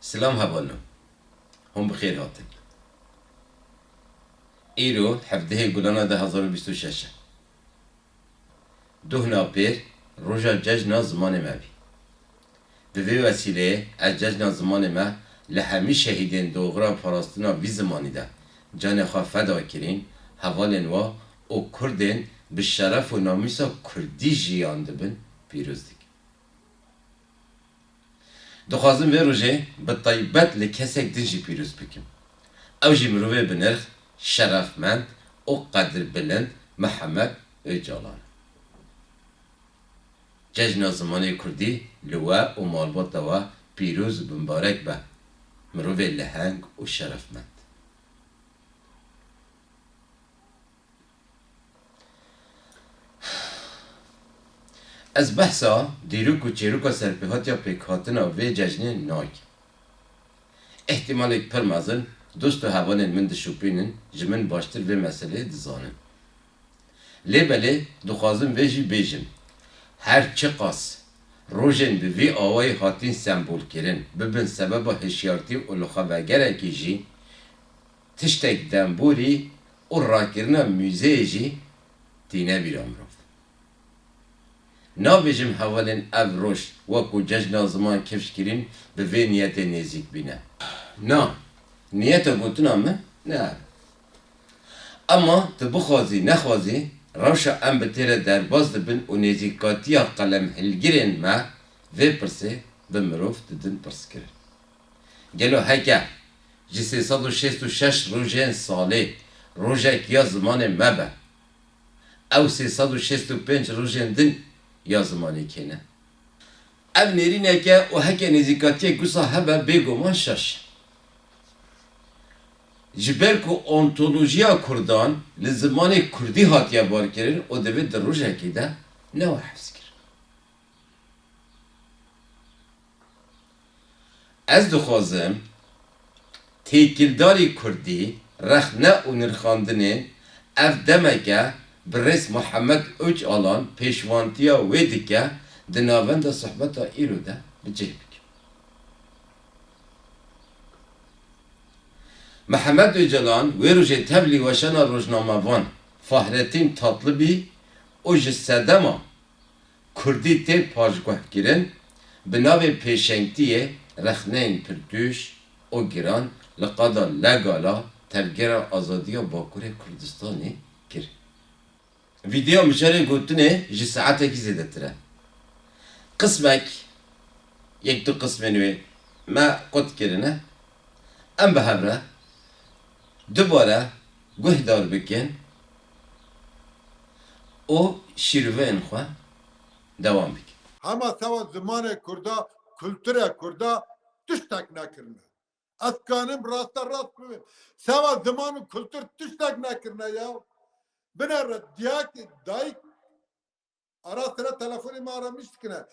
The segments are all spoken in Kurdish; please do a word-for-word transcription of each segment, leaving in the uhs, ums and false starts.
Silam hevalno. Hûn bi xêr hatin. Îro hevdehê Gulana du hezar û bîst û şeş e. Duh napêr roja cejna zimanê me bî. Bi vê wesîleyê ez cejna zimanê me li hemî şehîdên doxira parastina vî zimanî de canê xwe feda kirîn, hevalên wa û kurdên bi şeref û namûsa kurdî jiyan dibin, pîroz dikim. Dixwazim vê rojê bi taybet li kesek din jî pîroz bikim. Ew jî mirovê bi nirx, şerefmend û qedirbilind Mihemed Ocalan e. Cejna Zimanê Kurdî li we û malbata we pîroz û bimbarek be. Mirovê leheng û şerefmend. Ez behsa dîrok û çîroka serpêhatiya pêkhatina vê cejnê nakim. Îhtîmalek pir mezin dost û hevalên min dişopînin, ji min baştir vê meseleyê dizanin. Lê belê dixwazim vê jî bêjim. Her çiqas rojên bi vî awayî hatîn sembolkirin bibin sebeba hişyartî û lixwevegerekî jî, tiştek demborî û rakirina muzeyê jî tîne bîra mirov. Nabêjim hevalên ev roj wekû cejna ziman kifş kirîn bi vê niyetê nêzîk bîne. Na, niyeta gotina min ne ev e. Ema tu bixwazî, nexwazî, rewşa em bi tê re derbas dibin û nêzîkatiya qelemhilgirên me vê pirsê bi mirov didin pirskirin. Gelo heke ji sê sed û şêst û şeş rojên salê rojek ya zimanê me be, ew sê sed û şêst û pênc rojên din ya zimanê kê ne? Ev nêrînek e û heke nêzîkatiyek wisa hebe, bêguman şaş e. Ji ber ku ontolojiya kurdan li zimanê kurdî hatiye barkirin û divê di rojekê de newe hifzkirin. Ez dixwazim têkildarî kurdî, rexne û nirxandinên ev demeke birêz Mihemed Ocalan pêşvantiya wê dike di navenda sohbeta îro de bi cih bikim. Mihemed Ocalan wê rojê tevlî weşana rojnamevan Fahrettin Tatlıbî û ji sedema kurdî tê paşguhkirin, bi navê pêşengtiyê rexneyên pirtûş û giran li qada Legala Tevgera Azadiya Bakurê Kurdistanê kir. Vîdeoya mijarê gotinê ji saetekî zêdetir e. Qismek, yek du qismên wê me qut kirine. Em bi hev re dubare guhdar bikin û şîroveyên xwe dewam bikin. Hema sewa zimanê kurda, kulturê kurda tiştek nekirine. Ez kanim raste rast bibim. Sewa ziman û kultur tiştek nekirine ya. Binere diyek, dayik ara sere telefonê me aramiş dikine.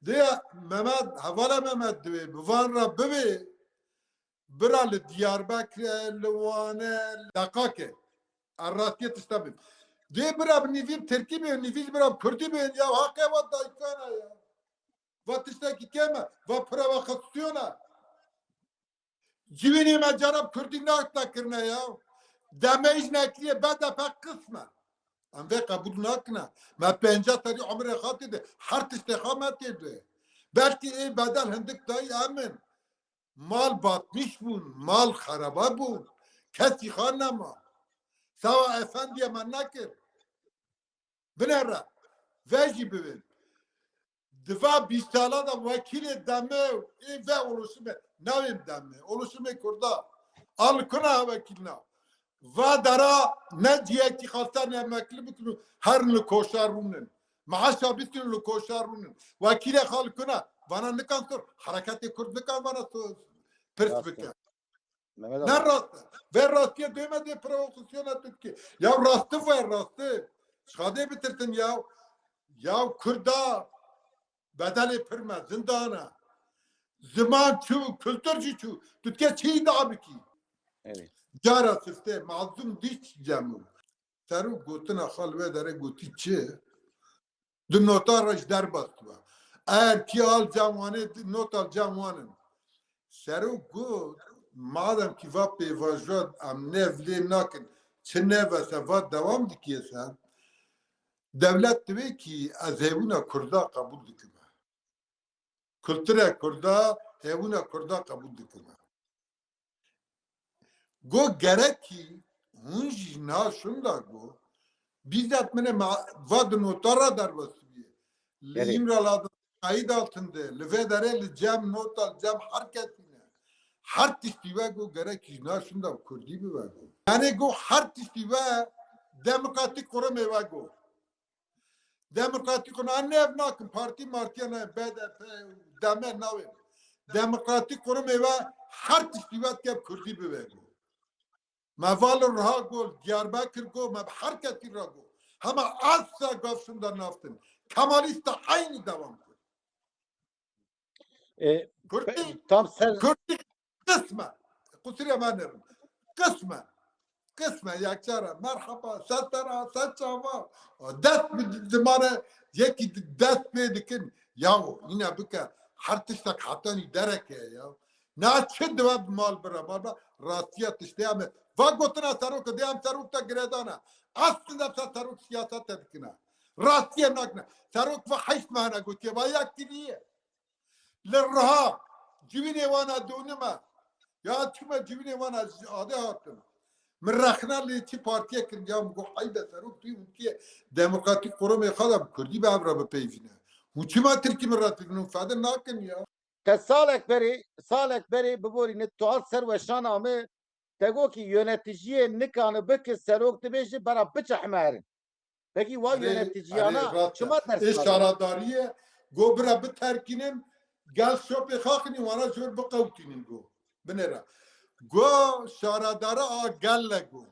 Dê Mehmet, hevala Mehmet divê, bi van re bibê. Bira li Diyarbekir, li Wane, li Deqake. Ez rastiyê tişta bim. Dê bira bi nîvî bi Tirkî bê, nîvî jî bira bi Kurdî bê. Ya haqê va dayikana ya. Va tiştekî kêm e, va provokasyona. Civînê me cara bi Kurdî naqte kirine ya. Demê îş nekiriye B D P qisme. Em vê qebûl nakine. Me pêncî serî umrê xwe tê de, her tiştê xwe me tê de. Belkî ê bedel hindik dayî em in. Mal batmiş bûn, mal xeraba bûn. Kesî xwe nema. Sawa efendiye me nekir. Binere, vê jî bibin. Di va bîst sala de wekîlê deme û ê ve oluşumê, navê deme, oluşumê Kurda. Al kuna wekîlna. Va dara ne ciyekî xalta ne mekli bikinu, her li koşa rûnin. Maaşa bikinu li koşa rûnin. Wekîlê xal kuna, vana nikan sor, hareketê Kurd nikan vana sor, pirs Rast e. bike. Mehmet Ne abi. rast e. Vê rastiye dême dê provokasyona Tirkiye. Ya rastî ve rastî. Şadê bitirtin ya. Ya Kurda bedelê pir mezin dana. Ziman çû, kultur jî çû. Tu dike çi îdia bikî? Evet. Cara sifte, mazlum diş cemû. Serok gotina xal ve dere gotî çi? Di nota re ji derbas dibe. Eger kî al cem Wanê, di nota cem Wan in. Serok got, madem kî va pêvajoya em nev lê nakin, çi neve se va dewam dikiye se, dewlet divê kî ez hêvûna Kurda qebûl dikim. Kultura Kurda, hêvûna Kurda qebûl dikim. Got gerekî hûn jî niha şunda got, bîzet min e ma-, va di nota re derbas bûye. Li Erê. Îmrala de kayît altinde, li vê derê li cem nota, li cem her kesî ne. Her tiştî ve got gerekî niha şunda bi kurdî bibe got. Yanî got her tiştî ve demokratîk qurumê ve got. Demokratîk qurumê, an nev nakin, partî martiya ne, B D P, D E M navê. Demokratîk qurumê ve her tiştî ve dike bi kurdî bibe got. Me va li Riha got, Diyarbekir got, me bi her kesî re got. Hema asa gav şunda naftin. Kemalîsta eynî dewam kir. E, Kurdî, pe-, tam ser Kurdî qisme. Qusuriya me nerin. Qisme. Qisme, yekçara. Merhaba, se tera, se çava. Dest bi di-, dimane, yekî di-, dest pê dikin. Yaw, yine bike. Her tiştek hetanî dereke ya. Na çi dibe bi mal bira, mal bira. Rastiya tiştê em e. Va gotina serok, dê em serok te girêdana. Aslında se serok siyasete dikine. Rastiye nakine. Serok va heşt mehne gotiye, va yek kiriye. Li Riha, civînê wana donime. Ya çima civînê wana ji adê hatin. Min rexna lê çi partiyê kirin, ya min got, eybe serok tu hûn kê demokratîk qurumê xwe de bi kurdî bi hev re bipeyvîne. Hûn çima tirkî min re dibînin, fedin nakin ya. Te salek berê, salek berê biborîne, tu hat ser weşana min, te got kî yöneticiyê nikane bike serok dibêje bera biçe heme herin. Pekî wa Erê, yöneticiyana erê, rast e. Çima ters Ê nabe? Şaradariyê go bira biterkînin, gel şopê xaxinî wana jor biqewtînin go. Binêre. Go şaradara a gelle go.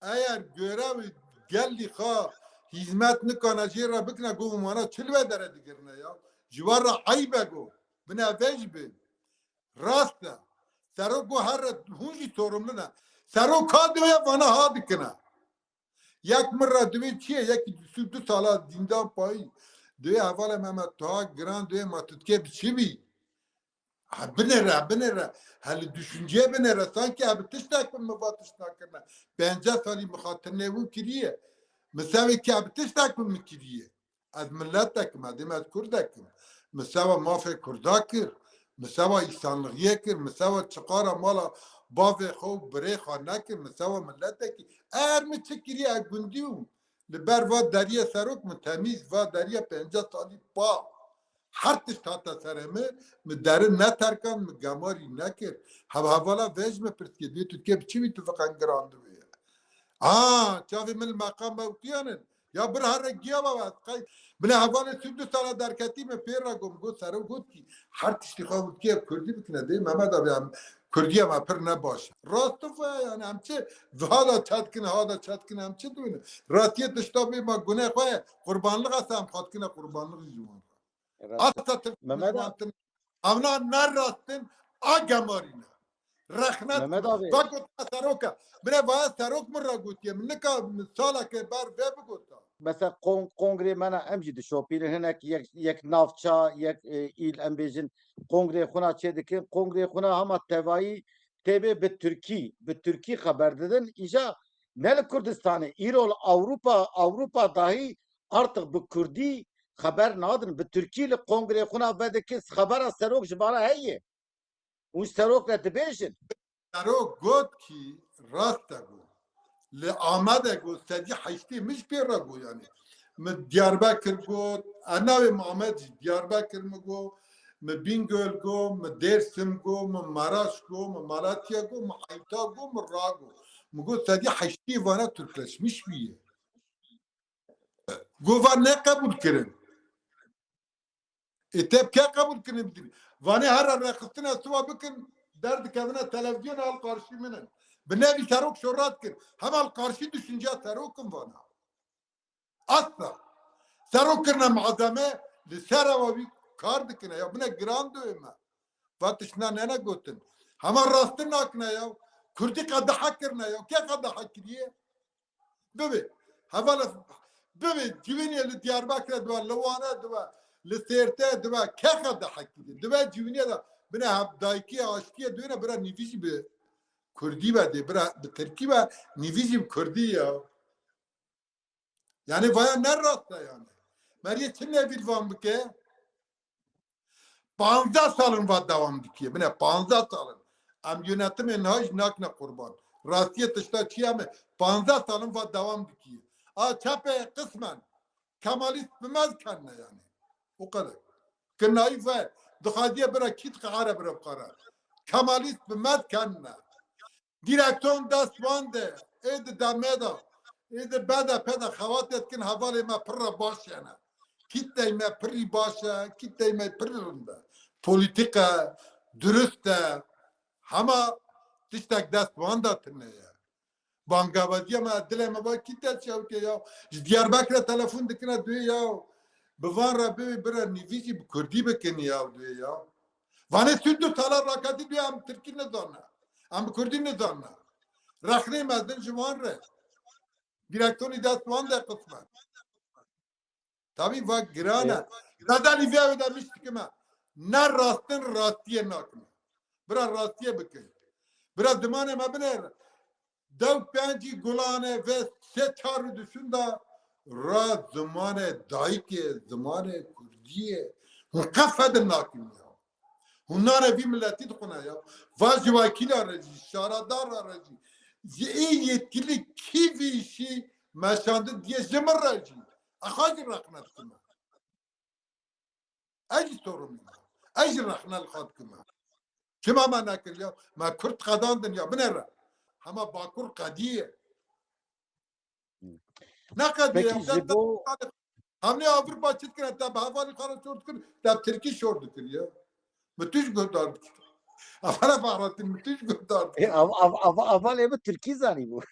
Eger görev gelî xa hizmet nikana jê re bikine go wana çi li we dere digirine ya. Ji we re eyb e go. Bine vej bin. Rast e. Serok go her re hûn jî sorumlu ne. Serok ka dibe vana ha dikine. Yek min re divê çi ye? Yekî du sala dîndan payî. Divê hevalê Mehmet Taha Giran divê ma tu dikê bi çi bî? Ha, binêre, binêre. He li düşünceyê binêre. Sanki ev tiştek bi min va tişt nakirine. Pênceh salî mixatirnê wî kiriye. Misevê ki ev tiştek bi min kiriye. Ez miletek im, ez dêm ez kurdek im. Min seva mafê kurda kir, min seva îsanlixiyê kir, min seva çiqara mala bavê xwe û birê xwe nekir, min seva miletekî. Er min çi kiriye, ez gundî bûm. Li ber va deriyê serok min temîz, va deriya pênceh salî pa. Her tişt hate serê min, min derin neterkand, min gemarî nekir. Hevhevala vej min pirs kir, dê tu dikê bi çi bî tu fiqen giran diwê. Ha, çavê min li meqam mewqiyan in. Ya bir here giya baba, ez qey-, bile hevalê tu du sala derketî me pê re got, got sero got ki her tiştî xwe got ki ev kurdî bikine dê Mehmet abi em kurdî em pir ne baş. Rast tu fe yani em çi viha da çetkin, ha da çetkin em çi dûne. Rastiyê tişta bê ma gune xwe qurbanlıq asa em xatkine qurbanlıq ji wan. Rast. Asa tu Mehmet abi. Wan tin. Evna ne rastin, a gemarî ne. Rexnet Mehmet abi. Vegotine seroke. Bire vaya serok min re gotiye. Min nika min saleke ber vê bigota. Mesela kon-, kongrê me ne em jî dişopînin. Hinek yek, yek navça, yek, e, îl em bêjin kongrê xwe na çê dikin. Kongrê xwe na hema tevayî têbê bi Tirkî, bi Tirkî xeber didin. Îja ne li Kurdistanê, îro li Ewropa, Ewropa dahî artık bi Kurdî xeber nadin. Bi Tirkî li kongrê xwe na vedikin, xebera serok ji vana heye. Hûn serok re dibêjin. Serok got ki rast e got. Li Amedê got, sedî heştê min ji pê re got yani. Min Diyarbekir got, e navê min Amed jî Diyarbekir min got, min Bîngöl got, min Dêrsim got, min Maraş got, min Malatya got, min Eyta got, min Ra got. Min got, sedî heştê vana Türkleşmiş bûye. Got, va ne qebûl kirin. Ê te bi kê qebûl kirin bidin? Vanê here rêxistina siwa bikin, derdikevine televizyona al qarşî min in. Bi nevî serok şorat kir. Hema al qarşî düşünce serok in vana. Asla. Serok kirine malzeme li ser ewa wî kar dikine. Ya bine giran duyê me. Va tiştna nene gotin. Hema rastin nakine ya. Kurdî qedehe kirine ya. Kê qedehe kiriye? Bibe. Hevala bibe. Civînê li Diyarbekirê dibe, li Wanê dibe, li Sêrtê dibe. Kê qedehe kiriye? Dibe civînê de Bine, dayikê aştiyê duyêne, bira nîvî jî bi kurdî ve dê, bira bi tirkî ve, nîvî jî bi kurdî ya. Yani vaya ne rast e yani. Meriyê çi nevîl van bike? Panzdeh salin va dewam dikiye. Bine, panzdeh salin. Em yönetimê niha jî nakine qurban. Rastiyê tişta çi ye me? Panzdeh salin va dewam dikiye. A çepê qismen Kemalîst bi me dikenine yani. O kadar. Ki naîf e, dixwaziye bira kî dixare bira bixare. Kemalîst bi me dikenine. Direkton dest wan de, ê di demê de, ê di B D P de xebatê dikin, hevalê me pir re baş hene. Kîtey me pirî baş e, kîtey me pirî rind e. Polîtîk e, durust e. Hema tiştek dest wan de tune ye. Bangawaziya me, dilê me va kîte çewtê ya. Ji Diyarbekirê telefon dikine duyê ya. Bi van re bibê bira nîvî jî bi kurdî bikin ya duyê ya. Vanê tu du sala raketî duyê em tirkî nizanne. Em bi kurdî nizanne. Rexnê mezin ji wan re. Direktorî dest wan de qismen. Tabî va giran e. Bedelî vê ew de mişt dikime. Ne rastin rastiyê nakime. Bira rastiyê bikin. Bira zimanê me binêre. Dew pencî gulane ve sê çar û duşun da ra zimanê dayikê, zimanê kurdiyê. Hûn qe fedin nakin ya. Hûn nane vî miletî dixwine ya. Va ji wekîla re jî, şaredara re jî, ji ê yetkili kî vî îşî meşandin diye ji min re jî. Exa jî rexne dikime. Ez jî sorumluyum. Ez jî rexne li xwe dikime. Çima me nekir ya? Me Kurd qedandin ya. Binêre. Hema Bakur qediye. Ne qediye ya. Peki ji bo Hemlê Avrupa çi dikir? Te bi hevalî xwe re şor dikir, te bi tirkî şor dikir ya. Mi tu ji guhdar dikir. Efere Fahrettin, mi tu ji guhdar dikir. E, av, av, av, aval ê bi tirkî zanî bû.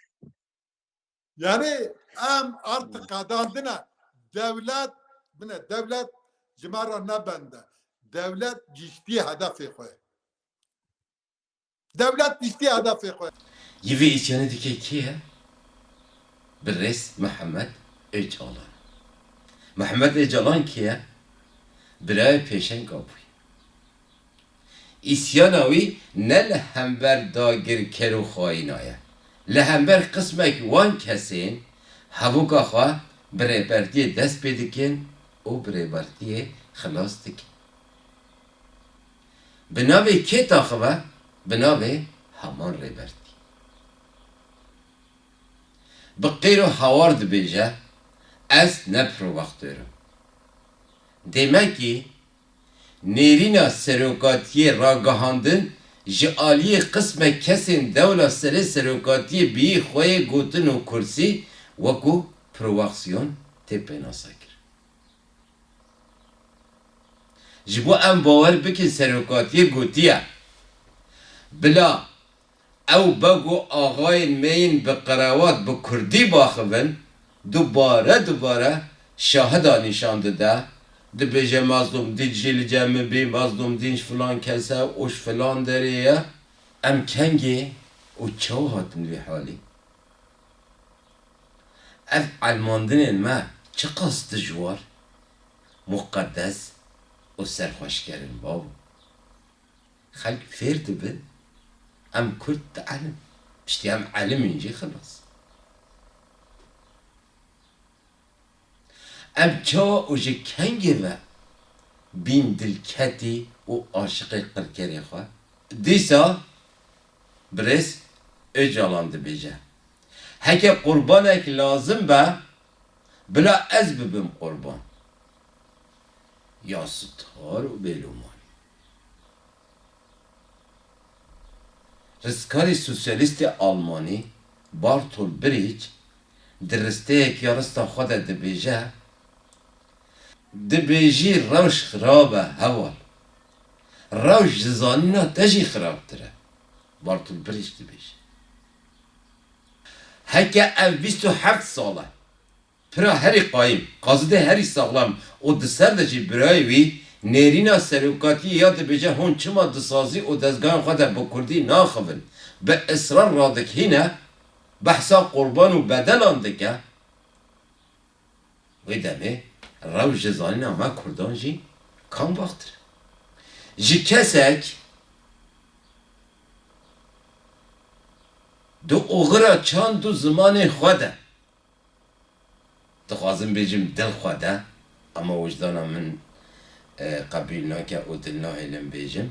Yani em artık qedandine. Dewlet, bine, dewlet ji me re ne bende. Dewlet giştiye hedefê xwe. Dewlet giştiye hedefê xwe. Yî vê îsyanê dike kê ye? Birêz Mihemed Ocalan. Mihemed Ocalan kê ye? Birayê Pêşenga bûye. Îsyana wî ne li hember dagirker û xayîna ye. Li hember qismek wan kesên hevûka xwe bi rêbertiyê dest pê dikin û bi rêbertiyê xilas dikin. Bi navê kê taxive? Bi navê heman rêbertî. Bi qîr û hawar dibêje, ez ne provokatör im. Demekî nêrîna serokatiyê ragihandin ji aliyê qismek kesên dewla serê serokatiyê biyî xwe yê gotin û kursî wekû provokaksiyon tê pênasa kirin. Ji bo em bawer bikin serokatiyê gotiye, bila ew beg û axayên me yên bi qerewat bi kurdî baxivin, dubare dubare şahida nîşan dide, dibêje Mazlûm Dîn jî li cem min bî, Mazlûm Dîn ji filan kes e û ji filan derê ye. Em kengê û çawa hatin vê halî? Ev elmandinên me çiqas dijwar, muqedes û serxweşker in bavo. Xelk fêr dibin, em kurd dielim. Piştî em elim in jî xilas. Em çawa û ji kengê ve bîn dilketî û aşiqê qirkerê xwe? Dîsa birêz Ocalan dibêje, heke qurbanek lazim be, bila ez bibim qurban. Ya sitar û bêlomanî. Rizkarê sosyalîstê almanî Bartol Brecht di risteyek ya rista xwe de dibêje, dibêjî rewş xirab e heval. Rewş ji zanîna te jî xirabtir e. Bartol Brecht dibêje. Heke ev bîst û heft sal e. Pira herî qayîm, qazidê herî saxlem û di ser de jî birayê wî nêrîna serokatiyê ya dibêje hûn çima di sazî û dezgehên xwe de bi kurdî naxivin, bi israr radikhîne, behsa qurban û bedelan dike, wê demê rewş ji zanîna me kurdan jî kam baxtir e. Ji kesek Di oxira çand û zimanê xwe de, dixwazim bêjim dil xwe de, ama wijdana min, e, qebîl nake û dil nahêlim bêjim.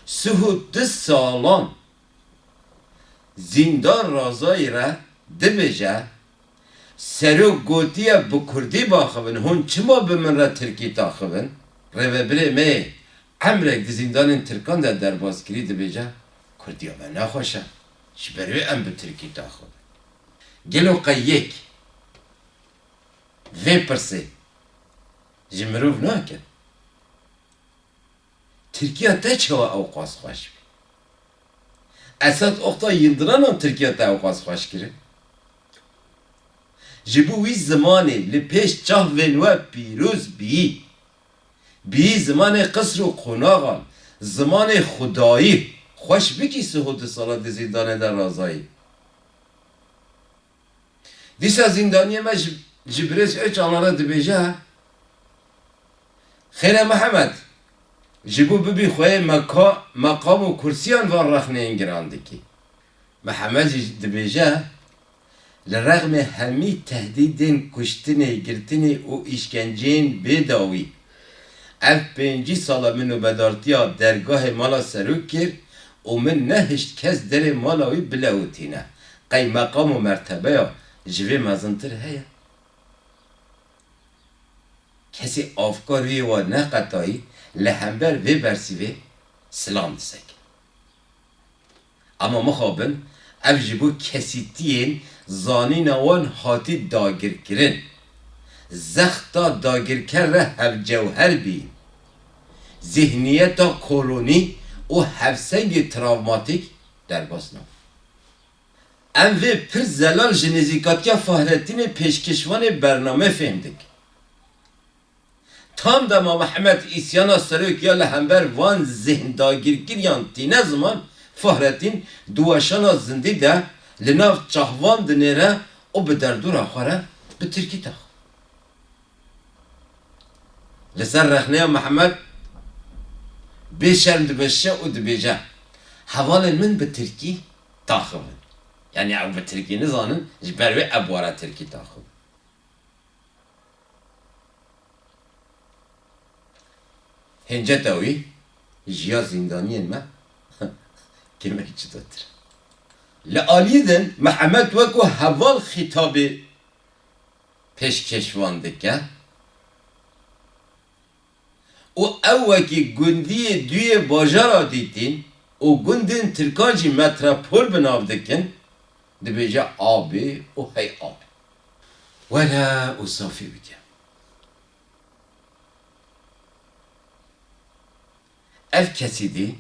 Sih û du salan zîndan razayî re dibêje, serok gotiye bi kurdî baxivin, hûn çima bi min re tirkî taxivin? Rêvebirê me yê emrek di zîndanên tirkan de derbas kirî dibêje, kurdiya me nexweş e, ji ber wê em bi tirkî taxivin. Gelo qey yek vê pirsê ji mirov nake? Tirkiya te çawa ewqas xweş bî? Esad Oktay Yildireman Tirkiya te ewqas xweş kirin? Ji bo wî zimanê li pêş çavên we pîroz bîyî, bîyî zimanê qisr û qonaxan, zimanê xwedayî xweş bikî sih û du sala di zîndanê de razayî. Dîsa zîndaniyê me ji, ji birêz Ocalan re dibêje, Xêre Mihemed, ji bo bibî xweyê meka-, meqam û kursiyan van rexneyên giran dikî. Mihemed jî dibêje, li rexmê hemî tehdîdên kuştinê, girtinê û îşkenceyên bêdawî, ev pêncî sala min nûbedartiya dergahê mala serok kir û min nehişt kes derê mala wî bilewitîne. Qey meqam û mertebeya ji vê mezintir heye? Kesê afkar wî wa neqetayî li hember vê bersîvê silam diseke. Ama mixabin, ev ji bo kesîtiyên zanîna wan hatî dagirkirin, zexta dagirker re hevcewher bîn, zîhniyeta kolonî û hevsengê travmatîk derbas nabin. Em vê pir zelal ji nêzîkatiya Fahretînê pêşkêşvanê bername fêm dikin. Tam dema Mihemed îsyana serok ya li hember van zihn dagirkiriyan tîne ziman, Fahretîn di weşana zindî de li nav çaxvan dinêre û bi derdora xwe re bi tirkî tax. Li ser rexneya Mihemed bê şerm dimeşe û dibêje, Hevalên min bi tirkî taxivin. Yanî ew bi tirkî nizanin, ji ber wê ev were tirkî taxivin. Hênceta wî ji ya zîndaniyên me kêmek cudatir. Li alî din Mihemed wekû heval xîtabê pêşkêşvan dike û ew wekî gundiyê duyê bajara dîtîn û gundên tirkan jî metropol bi nav dikin, dibêje, Abê û hey abê, were û safî bike. Ev kesîdî,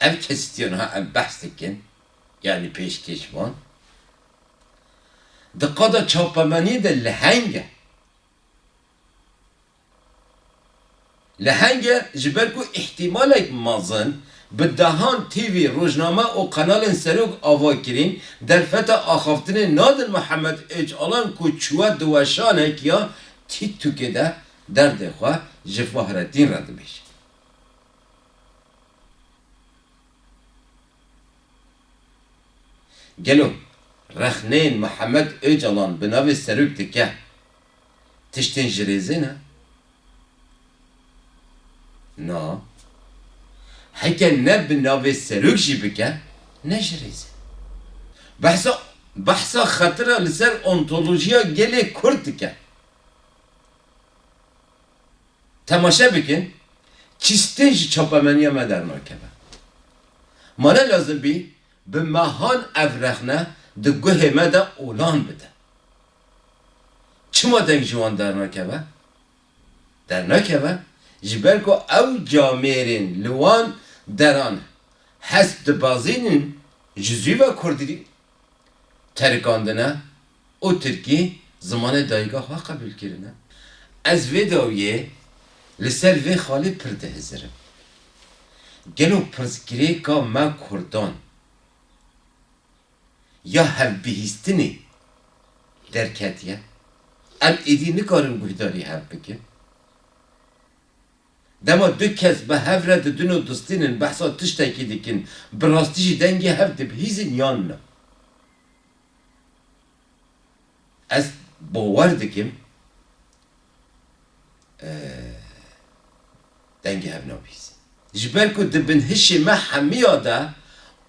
ev kesîtiya niha em behs dikin, yanî pêşkêşvan, di qada çapemeniyê de leheng e. Leheng e, ji ber ku îhtîmalek mezin bi dehan T V, rojname û kanalên serok ava kirîn, derfeta axaftinê nadin Mihemed Ocalan ku çûye di weşanek ya TikTokê de derdê xwe ji Fahretîn re dibêje. Gelo rexneyên Mihemed Ocalan bi navê serok dike tiştên ji rêzê ne? Na. Heke ne bi navê serok jî bike, ne ji rêzê. Behsa, behsa xetira li ser ontolojiya gelê Kurd dike. Temaşe bikin, çi stên ji çapemeniya me dernakeve. Ma ne lazim bî bi mehan ev rexne di guhê me de olan bide. Çima deng ji wan dernakeve? Dernakeve, ji ber ku ew camêrên li wan deran hest dibazînin, ji zû ve kurdî terikandine û tirkî zimanê dayika xwe qebûl kirine. Ez vê dawiyê li ser vê xalê pir dihizirim. Gelo pirsgirêka me kurdan ya hevbihîstinê derketiye? Em êdî nikarin guhdarî hev bikin. Dema du kes bi hev re didin û distînin, behsa tiştekî dikin, bi rastî jî dengê hev dibihîzin yan na? Ez bawer dikim, e, dengê hev nabîzin. Ji ber ku di binhişê me hemiya de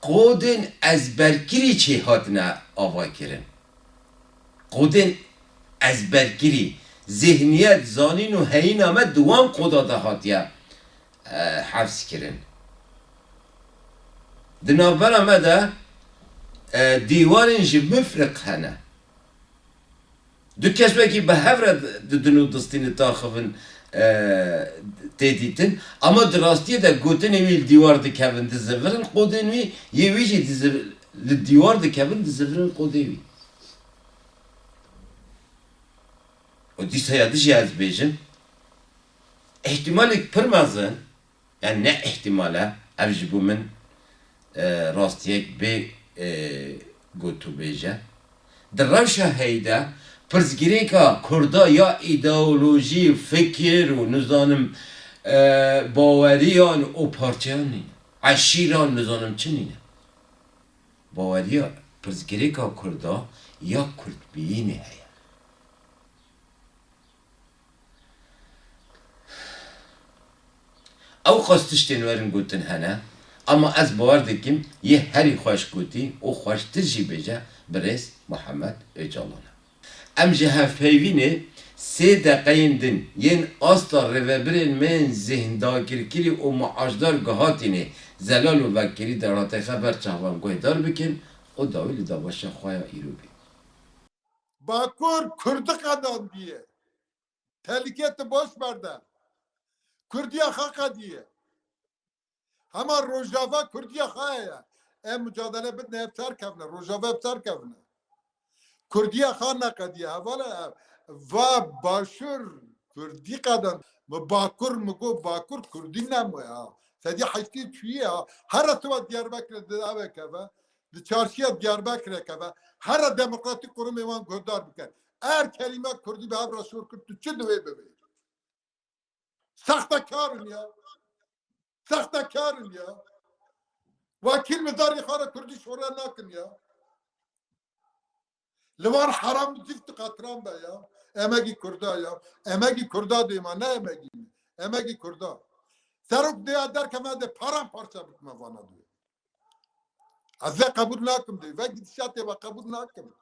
kodên ezberkirî çê hatine avakirin. Kodên ezberkirî, zihniyet, zanîn û heyîna me di wan koda de hatiye, e, hefz kirin. Di navbera me de, e, dîwarên ji mifriq hene. Du kes wekî bi hev re didin û distî nitaxivin, e, tê dîtin. Ama di rastiyê de gotinê wî li dîwar dikevin, dizivirin qodên wî, yê wî jî diziv-, li dîwar dikevin, dizivirin qodê wî. Û dîsa ya din jî ez bêjim, îhtîmalek pir mezin, yani ne îhtîmal e, ev ji bo min, e, rastiyek bê, e, gotûbêj e. Di rewşa heyî de pirsgirêka Kurda ya îdeolojî, fikir û nizanim, e, baweriyan û parçeyan nîne. Eşîran nizanim çi nîne. Baweriya pirsgirêka Kurda ya Kurdbiyînê heye. Ew qas tiştên werin gotin hene, ama ez bawer dikim yê herî xweş gotî û xweştir jî bêje birêz Muhammed Ocalan e. Em ji hevpeyvînê sê deqeyên din yên asta rêvebirên me yên zihndagirkirî û maaşdar gihatînê Zelal û Vekirî de ratêxe ber çavan guhdar bikin û dawî li dabaşa xwe ya îro bî. Bakur Kurdi qedandiye. Tehlike tu boş berde. Kurdiya xwe qediye. Hema Rojava Kurdiya xwe ye. Em mucadele bidine, hep ser kevne. Rojava hep ser kevne. Kurdiya xwe neqediye. Hevala ev. Va Başûr Kurdî qedan. Mi Bakur, mi got Bakur Kurdî nemo ya. Sedî heştî çûyî ya. Here tu va Diyarbekirê di eve keve. Di çarşiya Diyarbekirê keve. Here demokratîk qurumê wan guhdar bikin. Eger kelîme Kurdî bi hev re şor kir, tu çi divê bibê? Sextekar in ya. Sextekar in ya. Wekîl midarê xwe re Kurdî şore nakin ya. Li wan heram û zîft û qetran be ya. Emegî Kurda ya. Emegî Kurda dê ma, ne emegî me. Emegî Kurda. Serok dê ya derkeve, dê paramparça bikime vana dê. Ez vê qebûl nakim dê. Vê gidişatê ve qebûl nakim.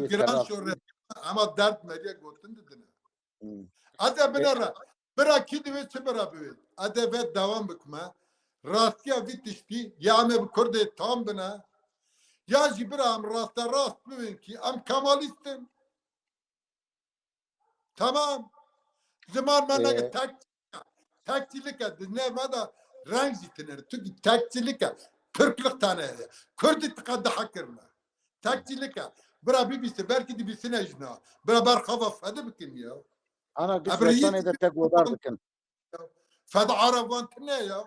Giran şore, ama derd meriye gotin didine. Hmm. Ede binere. Bira kî divê çi bira bivê? Ede vê dewam bikme. Rastiya vî tiştî ya em ê bi Kurdê tam bine, ya jî bira em raste rast bibin kî em Kemalîst in. Tamam. Ziman me neke tek, tekçilik e. Di ne me de reng jî tine. Çünkü tekçilik e. Türklük tane heye. Kurdî tika daha kirine. Tekçilik e. Bira bibîse, belkî dibîsine jina. Bira ber xava fedi bikin ya. Ana gişmetanê de te godar bikin. Fed Arab wan tine ya.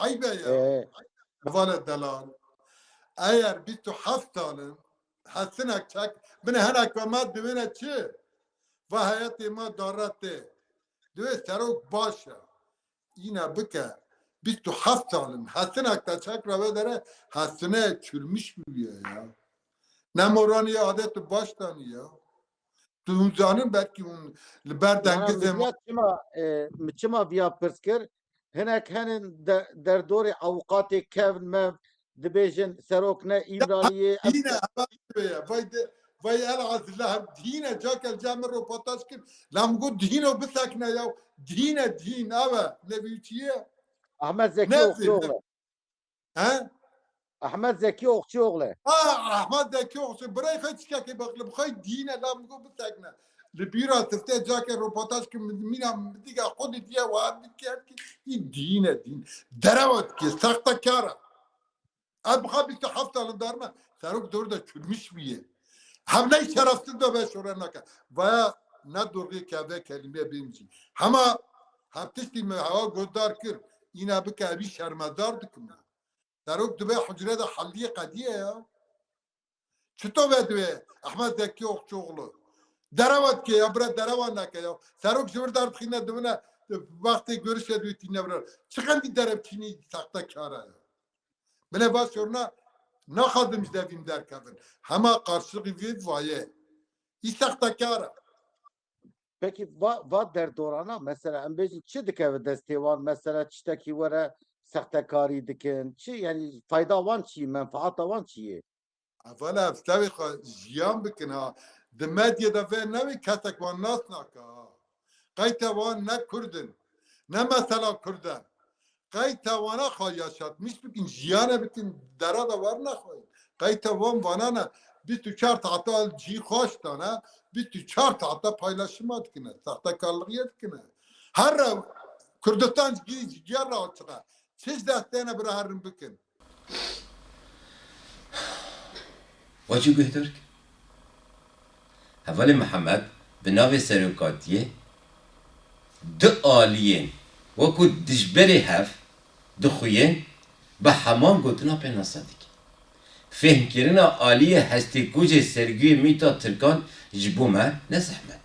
Eybe ya. Ee, Vale delal. Eger bîst û heft sal in, hesinek çek, bine hinek ve me divêne çi? Va heyetê me dare tê. Divê serok baş e. Îne bike. Bîst û heft sal in, hesinek te çek re vedere, hesine çürmüş bûye ya. Ne moranî adet û baş danî ya. Tu hûn zanin belkî hûn li ber dengizê ma. Çima, e, min çima viya pirs kir? Hinek henin de, derdorê ewqatê kevn mev dibêjin serok ne Îmraliyê. Yine, vay de, vay el azillah, dîne cakel cem ropataj kir. Lam got dîno bisekne ya. Dîne dîn ave. Ne bi çiye? Ahmet Zeki Okçuoğlu. He? Ahmet Zeki Okçuoğlu. Ha, Ahmet Zeki Okçu. Birayê xwe çikekê bixle, bi xwe dîne, la min got bisekne. Li bîra tifte cake ropataj ki min, mîna min dîge xwe didiye, wa diket ki, î dîne, dîn. Derewa dike, sextekar e. Ez bi xwe bîst û heft salin darme, serok dor de çürmüş bûye. Hevley şerefsiz de ve şore nake. Vaya ne dorgê keve kelîme bêm jî. Hema her tiştî me hewa guhdar kir. Îna bike, evî şermedar dikim. Serok dibe hucre de halliye qediye ya. Çito ve dibe Ahmet Zeki Okçuoğlu? Derewa dike ya, bira derewa neke ya. Serok ji vir derdixîne dibine, wextê görüşe diwê tîne bira. Çi qendî derevçînî sextekara ya. Bine va şorna Naxwazim ji devîm derkevin. Hema qarşilixî vê vaye. Î sextekar e. Pekî va, va derdorana mesela em bêjin çi dikeve destê wan, mesela tiştekî were sextekarî dikin, çi, yanî fayda wan çi ye, menfaata wan çi ye? Evvela ev tevê xwe jiyan bikin ha. Di medyê de vê newê kesek wan nas nake ha. Qeyte wan ne Kurd in, ne mesela Kurd e. Qeyte wana xwe yaşatmış bikin, jiyane bikin, dera de wernexweyin. Qeyte wan vana ne, bîst û çar tahta cî xweş dane, bîst û çar tahta paylaşima dikine, saxtekarlixiyê dikine. Her re Kurdistan ji gî ji gî re açiqe. Çi ji destê ne bira herin bikin. Wacî guhdar kir. Hevalê Mihemed bi navê serokatiyê du aliyên wekû dijberê hev dixuyên bi heman gotina pênase dike. Fêhmkirina aliyê hestêkujê serguyê mîta tirkan ji bo me ne zehmet.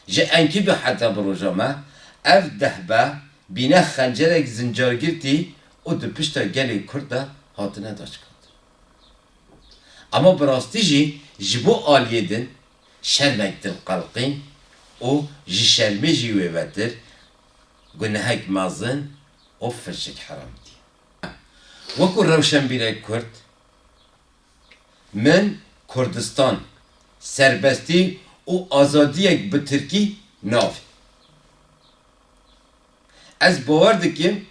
Ji enkî bi heta bi roja me ev dehbe bîne xencerek zincargirtî û di pişta gelê Kurd de hatine daşkandin. Ama bi rastî jî ji bo aliyê din şermek dilqelqîn û ji şermê jî wêvetir gunehek mezin û firşik heramtî. Wekû rewşenbîrek Kurd, min Kurdistan, serbestî û azadiyek bi tirkî navê. Ez bawer dikim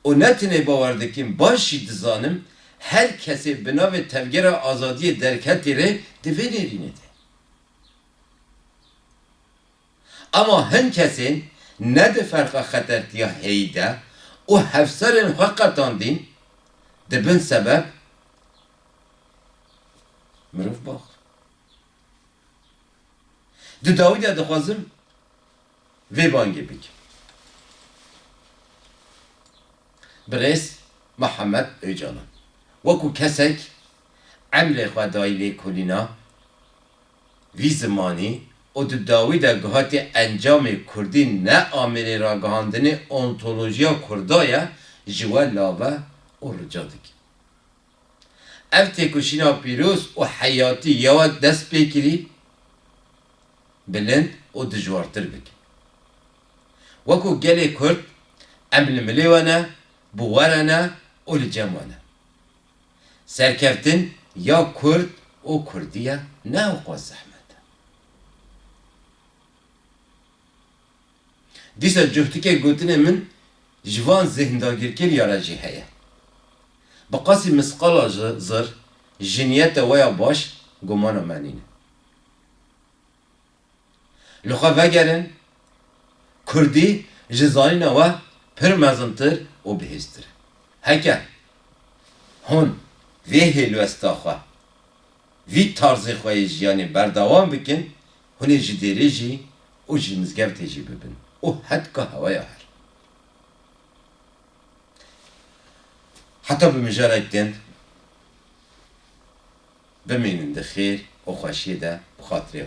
û ne tenê bawer dikim, baş jî dizanim, her kesê bi navê Tevgera Azadiyê derketî rê di vê nêrînê de. Ama hin kesên ne di ferqa xetertiya heyî de û hevserên xwe qetandîn, dibin sebeb mirov bax. Di dawî de dixwazim vê bangê bikim. Birêz Mihemed Ocalan wekû kesek emrê xwe dayî lêkolîna vî zimanî û di dawî de guhatî encamê kurdî ne amêrê ragihandinê ontolojiya kurda ye, ji we lave û rica dikim. Ev têkoşîna pîroz û heyatî ya we dest pê kirî bilind û dijwartir bikin. Wekû gelê Kurd em li milê we ne, bi we re ne û li cem we ne. Serkeftin ya Kurd û Kurdî ye ne ewqas zehmet e. Dîsa cuhtikê gotinê min ji van zêhndagirkeriya re jî heye. Bi qasî misqala ji zir ji niyeta we ya baş gumana me nîne. Li xwe vegerin, Kurdî ji zanîna we pir mezintir û bihêztir e. Heke hûn vê hêlwesta xwe, vî tarzê xwe yê jiyanê berdewam bikin, hûn ê ji dêrê jî û ji mizgeftê jî bibin û hetka heweya her. Heta bi mijarek din bimînin di xêr û xweşiyê de bi xatirê